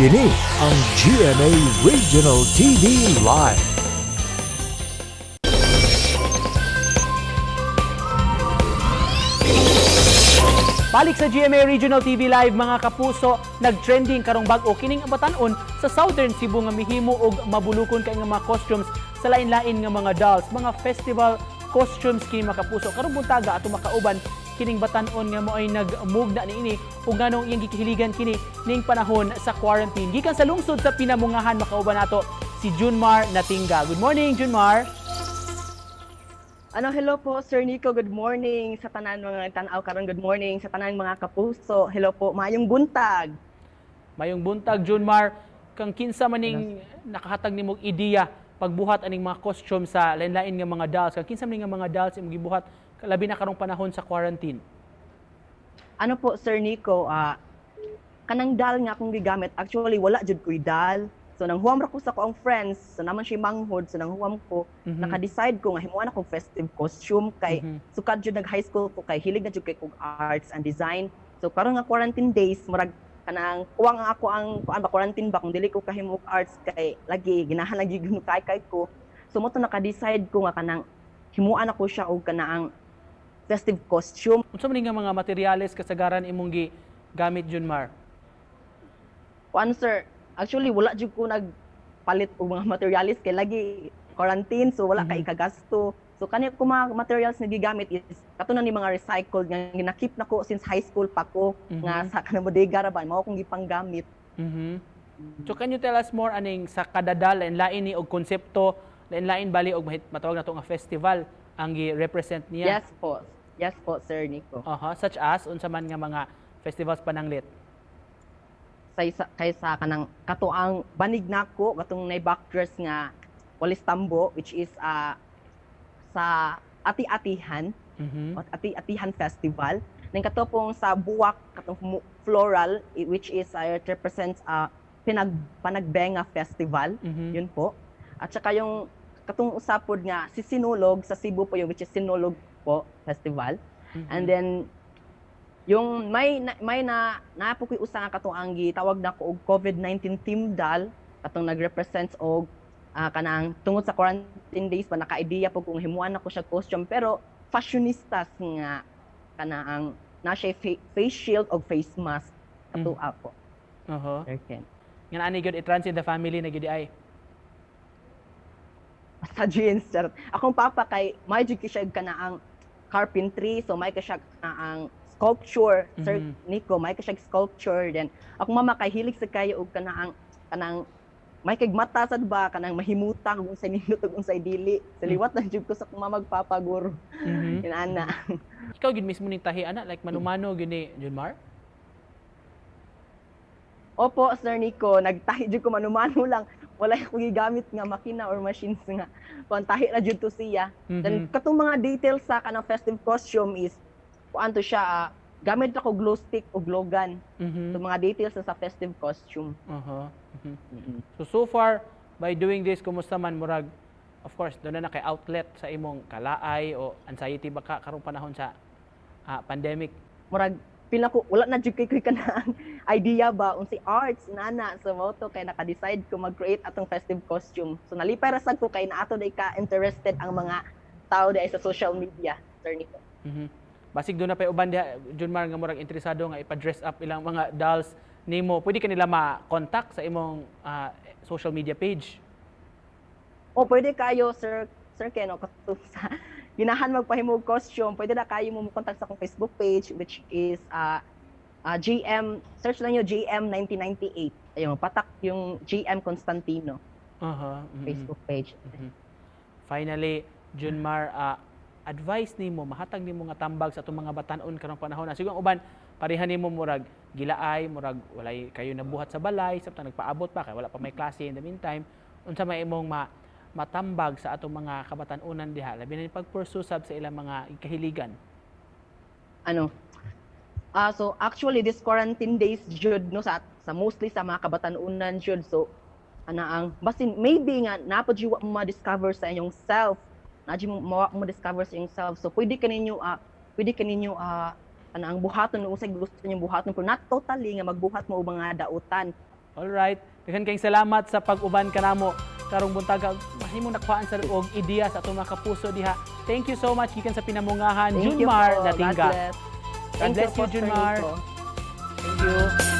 Kini ang GMA Regional TV Live. Balik sa GMA Regional TV Live, mga kapuso, nag-trending karong bag-o kining batan-on sa Southern Cebu nga mihimo og mabulukon kay nga mga costumes sa lain-lain nga mga dolls, mga festival costumes kini, mga kapuso. Karong buntaga ato makauban kining batan-on nga moay nagmugna niini ug nganong iyang gikahiligan kini ning panahon sa quarantine. Gikan sa lungsod sa Pinamungahan, makauban nato si Junmar Natinga. Good morning, Junmar. Ano, hello po, Sir Nico. Good morning sa tanan mga tan-aw karon. Good morning sa tanan mga kapuso. Hello po. Maayong buntag. Mayong buntag, Junmar. Kang kinsa maning nakahatag nimong ideya pagbuhat aning mga costume sa lain-lain nga mga dolls? Kang kinsa maning nga mga dolls imong gibuhat labi na karong panahon sa quarantine? Ano po, Sir Nico, kanang doll nga akong gigamit, actually wala jud ko'y doll. So nang huwam ra ko sa akong friends, so naman siya manghod, so nang huwam ko, naka-decide ko nga himuan akong festive costume kay sukad jud nag high school ko kay hilig na jud kay kog arts and design. So karon nga quarantine days, murag kanang kuwang ang ako ang kuan ba, quarantine ba, kung dili ko kahimo og arts kay lagi ginahan lagi gyud kay ko. So mo to naka-decide ko nga kanang himuan ako siya og kanang festive costume. Unsa man nga mga materyales kasagaran imong gigamit, Junmar? Kuan, sir, actually wala jud ko nagpalit og mga materials kay lagi quarantine, so wala kay kagasto. So kani ko mga materials na gigamit is kato na ni mga recycled nga ginakip na ko since high school pa ko nga sa kanang bodega ra ba mao akong gipanggamit. So can you tell us more aning sa kada doll, lain-lain ni og konsepto, lain-lain bali og matawag nato nga festival ang gi-represent niya? Yes po. Yes po, Sir Nico. Aha, such as unsa man nga mga festivals pananglit? Sa kaysa kanang kato ang banig nako katong nay backdress nga walis tambo, which is sa Ati-Atihan, Ati-Atihan Festival. Then kato pong sa buwak katong floral, which is it represents Panagbenga Festival. Yun po. At saka yung katong usapod nga si Sinulog sa Cebu po yun, which is Sinulog po Festival. And then yung may na naa po ko'y usa nga katong ang gitawag na ko og COVID-19 team doll katong nag-represents og kanang tungod sa quarantine days pa naka-idea po kung himuan nako siya costume pero fashionistas nga kanang na siya face shield og face mask kato po. Sir Ken. Nga ani gyud it runs in the family na gyud ay. Sa genes, charot. Akong papa kay may jud kay siya kanaang carpentry, so may ka siya kanaang sculpture, Sir Nico, may ka siya sculpture. Then akong mama kay hilig sa kayo og kanaang kanang may kay mata sad ba kanang mahimuta kung unsay nindot ug unsay dili. Sa liwat lang jud ko sa akong mama magpapa guro. Inana. Ikaw gyud mismo ning tahi ana, like manumano gyud ni Junmar? Opo, Sir Nico, nagtahi jud ko manumano lang. Wala ko gigamit nga makina or machines nga. Kuan, tahi ra jud to siya. Then katong mga details sa kanang festive costume is kuan to siya, gamit ako glue stick o glue gun. So mga details na sa festive costume. So so far by doing this, kumusta man? Murag of course doon na kay outlet sa imong kalaay o anxiety ba ka karong panahon sa pandemic? Murag feel nako wala na jud kay koy kanang idea ba unsay arts nana, so mao to kay naka-decide ko mag-create atong festive costume. So nalipay ra sad ko kay naato day ka interested ang mga tao dai sa social media, Sir Nico. Basig doon na pay uban diha, Junmar, nga murag interesado nga ipa-dress up ilang mga dolls nimo. Pwede ka nila ma-contact sa imong social media page? O pwede kayo, Sir Ken, o katong sa ginahan magpahimo og costume, pwede na kayo mo contact sa akong Facebook page, which is GM, search lang nyo GM 1998. Ayun, patak yung GM Constantino Facebook page. Finally, Junmar, advice nimo, mahatag nimo nga tambag sa atong mga batan-on karong panahon na siguro ang uban pareha nimo, murag gilaay, murag walay kayo nabuhat sa balay samtang nagpaabot pa kay wala pa may klase in the meantime. Unsa may imong matambag sa atong mga kabatan-onan diha, labi na pag-pursue sab sa ilang mga kahiligan? Ano, so actually this quarantine days jud no sa mostly sa mga kabatan-unan jud, so ana ang basin maybe nga naa pa jud mo ma-discover sa inyong self, naa jud mo mo discover sa inyong self, so pwede ka ninyo ana ang buhaton unsay gusto ninyong buhaton pero not totally nga magbuhat mo og mga dautan. All right. Daghan kayong salamat sa pag-uban kanamo karong buntaga. Mahimong nakuhaan sa og ideya sa atong mga kapuso diha. Thank you so much gikan sa Pinamungahan, Thank you Junmar po. Datinga. God bless. God Thank bless you you, po, Sir Junmar. Nico. Thank you.